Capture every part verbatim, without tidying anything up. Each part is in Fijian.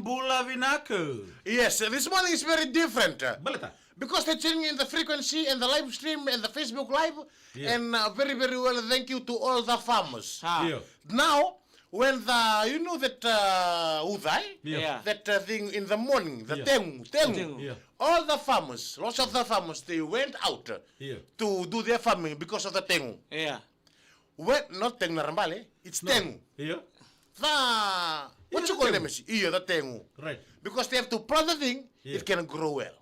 Bula vinaka. Yes, this morning is very different. Baleta? Because they're tuning in the frequency and the live stream and the Facebook Live. Yeah. And uh, very, very well, thank you to all the farmers. Ah. Yeah. Now, when the, you know that uh, udai, yeah, yeah, that uh, thing in the morning, the, yeah, tengu, tengu. Tengu. Yeah. All the farmers, lots of the farmers, they went out uh, yeah, to do their farming because of the tengu. Yeah. Well, not tengu narabale, it's, no, tengu. Yeah. The, what, yeah, you call them? Yeah, the tengu. Right. Because they have to plant the thing, yeah, it can grow well.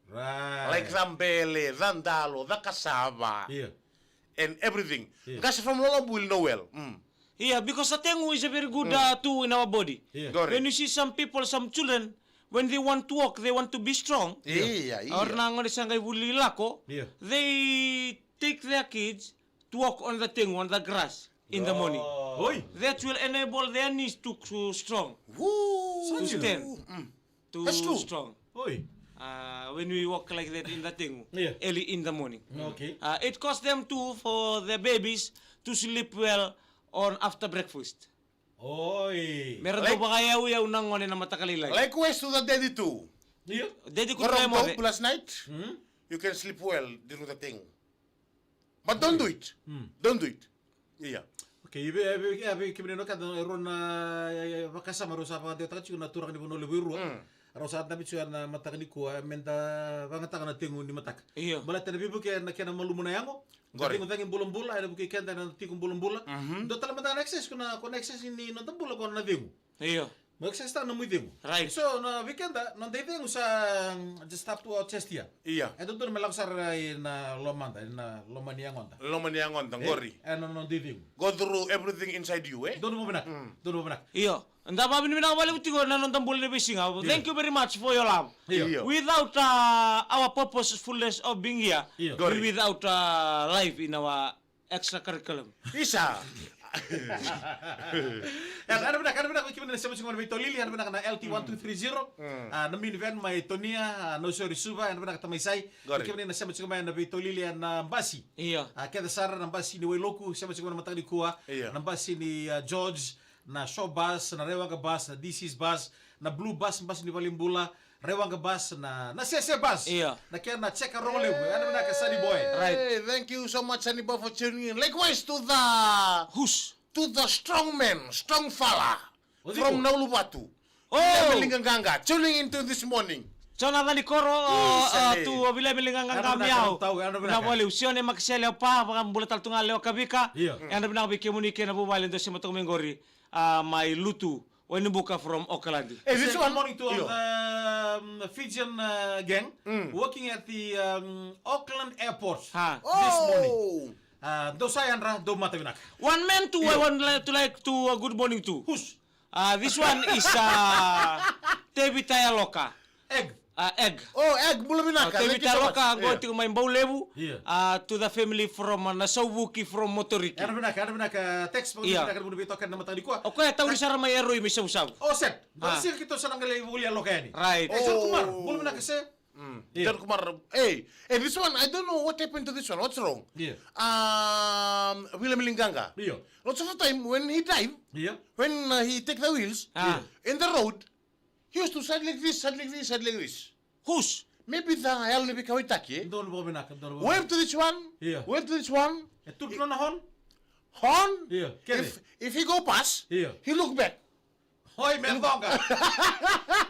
Right. Like the bele, the dalo, the cassava, yeah, and everything. Yeah. Qase from Lolobu will know well. Mm. Yeah, because the tengu is a very good, mm, uh, tool in our body. Yeah. Correct. When you see some people, some children, when they want to walk, they want to be strong. Yeah. Yeah, yeah. Or na gone sa qai vuli lako, yeah, they take their kids to walk on the tengu, on the grass in the morning. Oh. Oi. That will enable their knees to, to strong. Woo. To stand. Mm. Too, that's true, strong. Oi. Uh, when we walk like that in the tengu, yeah, early in the morning. Okay. Uh, it costs them too for the babies to sleep well on after breakfast. Oi. Me ra dau, like, vakayauyau na gone na mataka lailai. Likewise to the daddy too. Yeah. Daddy could try more. Last night, mm, you can sleep well during the tengu. But don't do it. Mm. Don't do it. Ia. Okay, ia vei, ia vei, ia vei kemuni na wekada, e rua na, e, e, vakasama rau sa vakadewataka tiko na turaga ni Vanua Levu e rua. Mm. Rau sa dabe tiko ena mataka nikua, me da vagataka na tengu ni mataka. Io. Baleta na veivuke ena kena malumu na yago. Qori. Na tengu cagi bulabula, ena vukei keda ena tiko bulabula. Mhm. Dua tale mada na excess, ko na, ko na excess ni noda bula ko na cegu. Io. Mo exercise tale na nomu icegu. Right. So, na vei keda, noda icegu sa, mm, just up to our chest here. Ia. E dodonu me lako sara ina lomada, ina loma ni yagoda. Loma ni yagoda, eh, qori. E na noda icegu. Go through everything inside you, eh? Donu mo vinaka. Mm. Donu mo vinaka. Io. Da vavinavinaka vakalevu tiko na noda bula ni veisiga. Io. Thank you very much for your love. Io. Io. Without, uh, our purposefulness of being here, io, qori, we without, uh, life in our extra curriculum. Isa. Ia, ena vinaka, ena vinaka vei kemuni na sema tiko mai na veitolili, ena vinaka na L T one two three zero. Mm. Ah, na minivan mai Tonia, ah, Nausori, Suva, ena vinaka tamai Sai. Qori. Vei kemuni na sema tiko mai na veitolili ena basi. Io. Ah, kece sara na basi ni Wailoku, sema tiko mai na mataka nikua. Io. Na basi ni, ah, George, na Shaw Bus, na Raiwaqa Bus, na D C's Bus, na Blue Bus, basi ni valenibula, Raiwaqa Bus, na, na Sese Bus. Io. Na kena cheka rogo levu. Ena vinaka Sunny Boy. Right. Hey, thank you so much, Sunny Boy, for tuning in. Likewise to the, who's? To the strong man, strong fella. Odi from ko? Nauluvatu. Oh! William Ligagaga, tuning into this morning. Jonathan Ikoro, uh, to William Ligagaga, miau. Ena vinaka. Sione Makisele, au pa, vakabula tale tu ga lewa ka vika. Io. Ena vinaka vei kemuni kei na vuvale dou sema toka mai qori. Ah, mai Lutu. Wainibuka from Okaladi. Hey, this one. Morning to all the, um, Fijian, uh, gang working at the, um, Auckland Airport this morning. Oh. Uh, dou sa yadra, dou mata vinaka. One man too, I want li-, to like to, uh, good morning to. Who's? Uh, this one is, uh, Tevita Yaloka. Egg. Ah, Egg. Oh, Egg, bula vinaka. Thank you so much. Tevita Yaloka, qo tiko mai Baulevu. Yeah. Ah, to the family from, ah, Nasauvuki from Motoriki. Ena vinaka, ena vinaka, text, ena vinaka, ena vinaka, veitokani na mataka nikua. O koya e tauri sara mai Eroi mai Savusavu. Oh, set. Dua na siga keitou sa na qai lai volia Yaloka yani. Right. Eh, John Kumar, bula vinaka se. Mm. Yeah. John Kumar, hey, hey, this one, I don't know what happened to this one. What's wrong? Yeah. Um, William Ligagaga. Yeah. Lots of the time when he drive, yeah, when, uh, he take the wheels, ah, in the road, he used to side like this, side like this, side like this. Who's? Maybe the Yalo ni Veikauwaitaki, eh? Donu vakavinaka, donu vakavinaka. Wave to this one. Yeah. Wave to this one. E tu kina na horn? Horn? Yeah. If, if he go past, yeah, he look back. Oi, me coqa.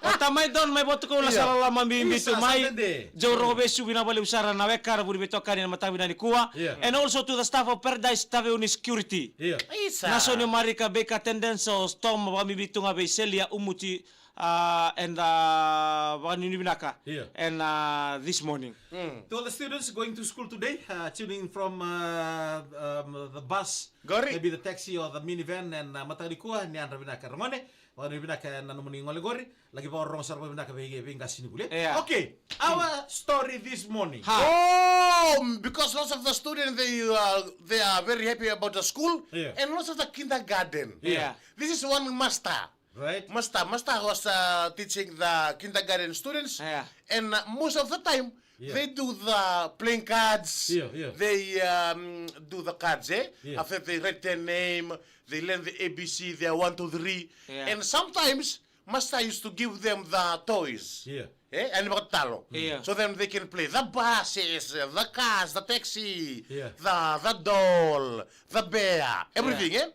O tamai Don mai Vatukoula, yeah, sa loloma bibi tu mai. Isa, sa dede. Joe Rogovesu, vinaka vakalevu sara na weka, ra vuri veitokani na mataka vinaka nikua. Yeah. And also to the staff of Paradise Taveuni Security. Yeah. Isa. Nasoni Marika, Baker Attendance, o Storm, vakabibi tu ga vei Celia Umuti, ah, and, ah, vakanuinui vinaka. Yeah. And, ah, this morning. Mm. To all the students going to school today, uh, tuning in from, uh, um, the bus, qori, maybe the taxi or the minivan, and, uh, mataka nikua, ni yadra vinaka ragone, vakanuinui vinaka na nomuni gole qori, laki vakarorogo sara vakavinaka vei, vei qasenivuli. Yeah. Okay, our story this morning. Ha. Oh, because lots of the students, they, uh, they are very happy about the school, yeah, and lots of the kindergarten. Yeah. This is one master. Right. Master, master was, uh, teaching the kindergarten students, yeah, and, uh, most of the time, yeah, they do the playing cards. Yeah, yeah. They, um, do the cards, eh? Yeah. After they write their name, they learn the A B C, their one, two, three. Yeah. And sometimes Master used to give them the toys. Yeah. Eh, yani vakatatalo. Yeah. So then they can play the buses, the cars, the taxi, Yeah. the the doll, the bear, everything. Eh?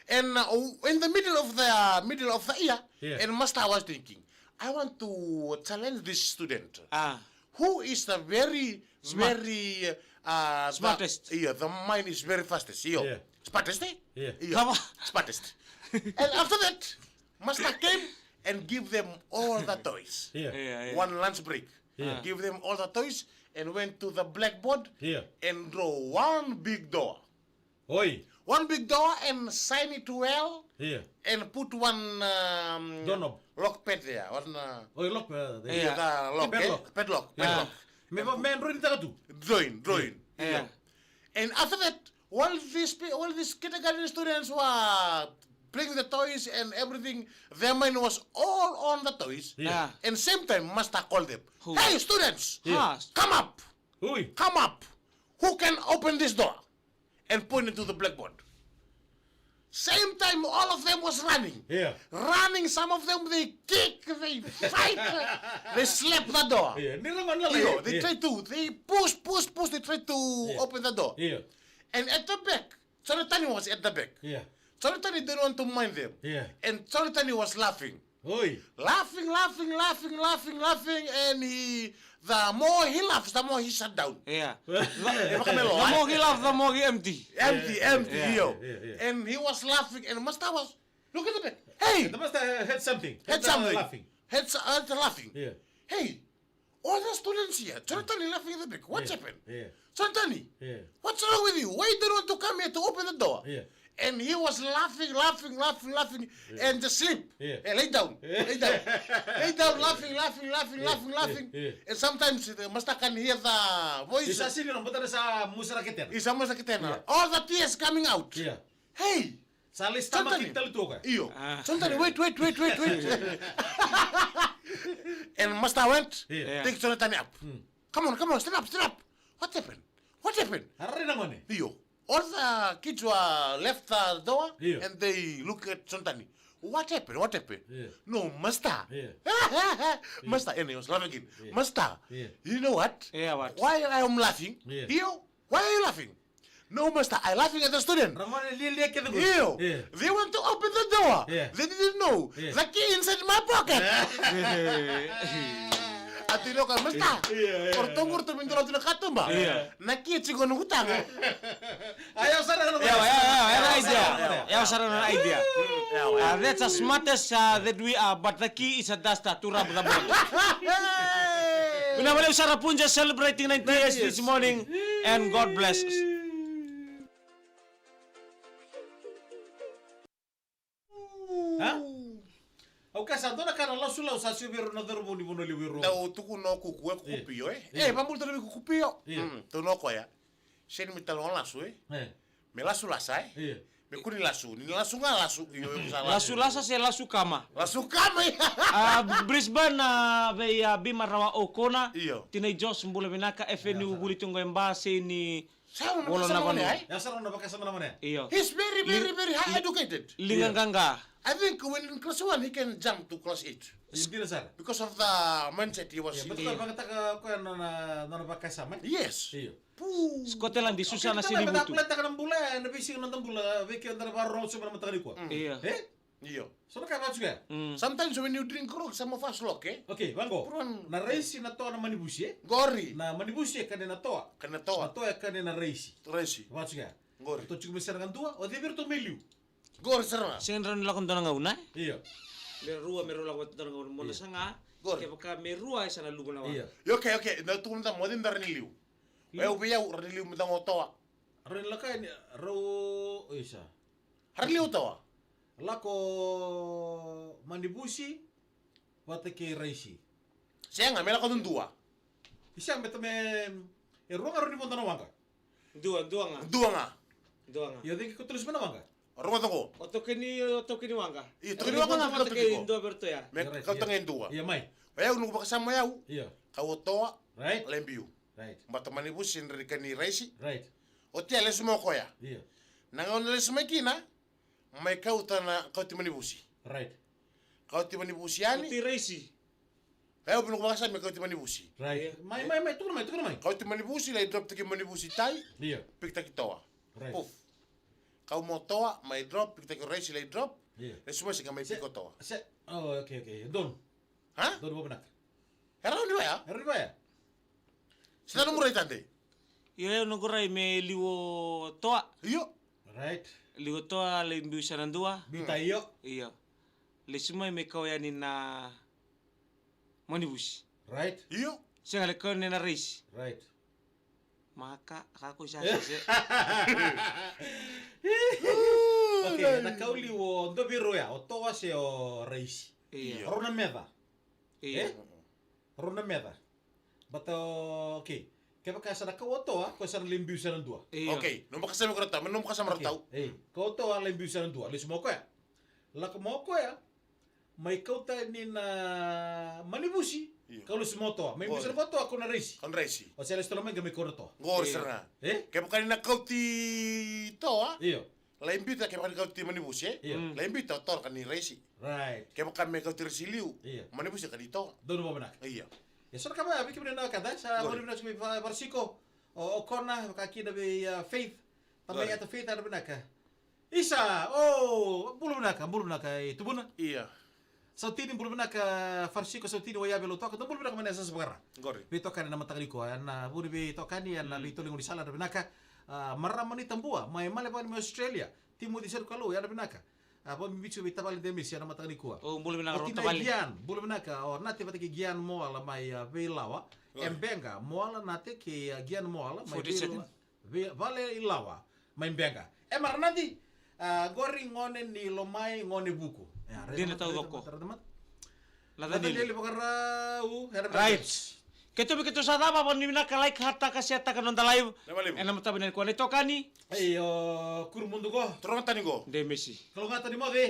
And uh, in the middle of the middle of the year, Yeah. and master was thinking, I want to challenge this student. Ah. Who is the very Smart. very uh, the- Smartest. Yeah, the mind is very fastest. Io. Yeah. Smartest, eh? Yeah. Io. Come on. Smartest. And after that, master came and give them all the toys. Yeah. Yeah, yeah. One lunch break. Yeah. Give them all the toys and went to the blackboard Yeah. and draw one big door. Oi. One big door and sign it well Yeah. and put one um, Doorknob. Lock pad there. One uh, Oi, lock. Uh, the- Yeah. the lock, Padlock. Eh? Padlock. Yeah. Padlock. Me va me drawing taka tu. Drawing, drawing. Yeah. And after that, while these pe- while these kindergarten students were playing the toys and everything, their mind was all on the toys. Yeah. Yeah. And same time, master called them. Who? Hey, students, Yeah. come up, Oi. come up. Who can open this door? And pointed to the blackboard. Same time, all of them was running. Yeah. Running, some of them they kick, they fight, they slap the door. Yeah. Ni rama na Io, lai. they Yeah. try to, they push, push, push, they try to Yeah. open the door. Yeah. And at the back, Jonathan was at the back. Yeah. Jonathan didn't want to mind them. Yeah. And Jonathan was laughing. Oi. Laughing, laughing, laughing, laughing, laughing, and he, the more he laughs, the more he shut down. Yeah. E vakamelo, The eh? More he laugh, the more he empty. Empty, empty, Yeah, yo. yeah, yeah. And he was laughing, and master was, look at the back. Hey, The master had something. had Had, uh, something. Laughing. Had, s- had laughing. Yeah. Hey, all the students here, Jonathan is laughing at the back. What's Yeah, happened? yeah. Jonathan, Yeah. What's wrong with you? Why you don't want to come here to open the door? Yeah. And he was laughing, laughing, laughing, laughing, and just sleep. Yeah. Eh, lay down. Lay down. Lay down, laughing, laughing, laughing, laughing, Yeah, laughing. yeah. And sometimes the master can hear the voice. Isa sini na botana sa musara ketena. Isa musara ketena. All the tears coming out. Yeah. Hey! Sa lai stomach Jonathan. Kita lutuka. Io. Ah. Jonathan, wait, wait, wait, wait, wait. And master went, Yeah. Yeah. Take Jonathan up. Come on, come on, stand up, stand up. What happened? What happened? Harare na ngone. Io. All the kids were left the door Io. And they look at Jonathan. What happened? What happened? Yeah. No, master. Yeah. Master, and he was laughing again. Yeah. Master, Yeah. You know what? Yeah, what? Why I am laughing? Yeah. Io, why are you laughing? No, master, I laughing at the student. Rangone lialia kece ko. Io, Yeah. They want to open the door. Yeah. They didn't know. Yeah. The key inside my pocket. Ati no ka, master. Yeah, yeah, Or yeah. Tongur to mindoro tu na katuba. Yeah. Na key tiko na hutanga. Aya sara na. Yeah, yeah, yeah, yeah, idea. Yeah, sara na idea. Yeah, Uh, that's as smart as uh, that we are, but the key is a duster to rub the board. Vinaka vakalevu sara Punja celebrating ninety years this morning, and God bless. Ha? Au kaya sa dua na ka na lasu lau sa sio vei rau na cauravou ni Vanua Levu e rua. Dau tukuna o Kuku e Kuku Pio, eh. Yeah. Eh, vabulu tale vei Kuku Pio. Yeah. Mm, tukuna o koya. Sega ni me tale o lasu, eh. Eh. Me lasu lasa, eh. Yeah. Me kua ni lasu, ni lasu ga lasu. Io, io, sa Lasu lasa se lasu kama. Lasu kama, eh. A Brisbane, a vei a Bima Rawa O'Connor. Io. Tinai Josh, bula vinaka, F N U vuli tu qo e basi ni. Sa na Wala vakasama na mane, vanua. eh. Ya sara na vakasama na mane. Io. He's very, very, very high educated. Liga qaqa. I think when in class one, he can jump to class eight. Dina sara. Because of the mindset he was Yeah, in. but Yeah. Vakataka koya na, na, na vakasama. Yes. Io. Puu. Scotland, Susana Kita na Sinivutu. Vakataka na bula, na visi na bula, veke na varo so na mataka ni kua. Io. Eh? Io. So na ka vatu ya. Mm. Sometimes when you drink grog, some of us lock, eh? Okay, vaqo. Pron. Na raisi, na toa, na manivusi, eh? Qori. Na manivusi e kane na toa. Kane na toa. Na toa e kane na raisi. Raisi. Vatu ya. Qori. To tiko mai sara ga dua, o cei vei ratou mai liu. Qori sara ga. Sega ni rawa ni lako dua na gauna, eh? Io. Me rua, me rua lako dua na gauna. Mona sa ga. Qori. Kevaka me rua e sa na luvu na wa. Io. Io, okay, okay. Na tukuna mada mo cei me rawa ni liu. Io. Au vei au rawa ni liu mada ga o toa. Rawa ni lako yani, rau, isa. Rawa ni liu toa. Lako manivusi vata kei raisi. Sega, me lako dua. Isa me tame, e rua ga rawa ni vodo na waqa. Dua, dua ga. Dua ga. Dua ga. Io, cei ke kauta lesu mai na waqa? Rogoca qo. O tokeni, o tokeni waqa. Io, tokeni waqa ga, Vata tokeni kei qo. dua vei ratou ya. Me Right, kauta yeah. Ga e dua. Ia mai. O yau noqu vakasama o yau. Io. Kau o toa. Right. Lebiu. Right. Bata manivusi ni rika ni raisi. Right. Oti a lesu mai o koya. Io. Na gauna lesu mai kina. Mai kauta na kauti manivusi. Right. Kauti Manivusi yani. Kauti Raisi. E, au vinaka vakasami kauti Manivusi. Right. Mai, mai, mai, tukuna mai, tukuna mai. Kauti Manivusi, lai drop taki Manivusi tai. Io. Pikitaki Toa. Right. Puf. Kau mo Toa, mai drop, pikitaki Raisi, lai drop. Io. E suma sika mai piko Toa. Se, oh, okay, okay. Don. Ha? Don, vinaka. Era ni vaya? Era ni vaya? Sina nomu rai tade? Io, io, noqu rai me liu o Toa. Io. Right. Liu o Toa, lai biu sa na dua. Biu tai, io. Io. Lesu mai me kau yani na Manivusi. Right. Io. Sega, lai kau yani na Raisi. Right. Maka, ka ko sa se. Okay, na kau liu o dua vei rau ya, o Toa se o Raisi. Io. Rau na meca. Io. E? Rau na meca. But, uh, okay. Kevaka sa na kau o Toa, ko sa na lai biu sa na dua. Io. Okay, nomu vakasama ko Toa, nomu vakasama ko Toa. Okay. Ei, kau o Toa lai biu sa na dua, lesu mai o koya. Lako mai o koya, mai kauta ni na Manivusi, io, kau lesu mai o Toa. Mai biu sa na kau o Toa, kau na Raisi. Kau na Raisi. O se lesu tale mai qai mai kau na Toa. Qori sara ga. E? Kevaka ni na kauti Toa. Io. Lai biuta kevaka ni kauti Manivusi, e? Io. Mm. Lai biuta o Toa ka ni Raisi. Right. Kevaka me kauti Raisi liu. Io. Manivusi ka ni Toa. Donu vakavinaka. Io. Ia, so na ka vaya, vei kemuni na wekada, sa, qori, vakavinaka vei Va-, Varsiko, o, o Kona, vaka kina vei, a, Faith. Tamai, qori, yata Faith, yata vinaka. Isa, o, bula vinaka, bula vinaka, e, tubuna. Io. Sautini, bula vinaka, Farsiko Sautini, Waiyavi, Lautoka, dou bula vinaka mai na yasayasa vakara. Qori. Veitokani na mataka nikua, ena vuni veitokani, ena, mm, veitoli gaunisala, yadra vinaka. A, marama ni Tabua, mai Melbourne, mai Australia. Timoci Serukalou, yadra vinaka. A, vakabibi tiko vei tavale Demisi, ena mataka nikua. O, bula vinaka, o Tina tavale. Gian, bula vinaka, o Nate vata kei Gian Moala mai, a, Veilawa. Qori. E Beqa, Moala, Nate kei, a, Gian Moala, mai Veilawa. Forty-seven. Vei-, vale i Lawa, mai Beqa. E Maranadi, a, qori gone ni Lomai, gone vuku. E, a, dina taucoko. Laca ni eli vakarau, era. Right. Keitou, keitou sa cava, vakanuinui vinaka, like, heart-taka, share-taka noda live. Ena mataka vinaka nikua, na itokani. Ei, o Kurumudu qo. Turaga tani qo. Demisi. Kalougata ni moce.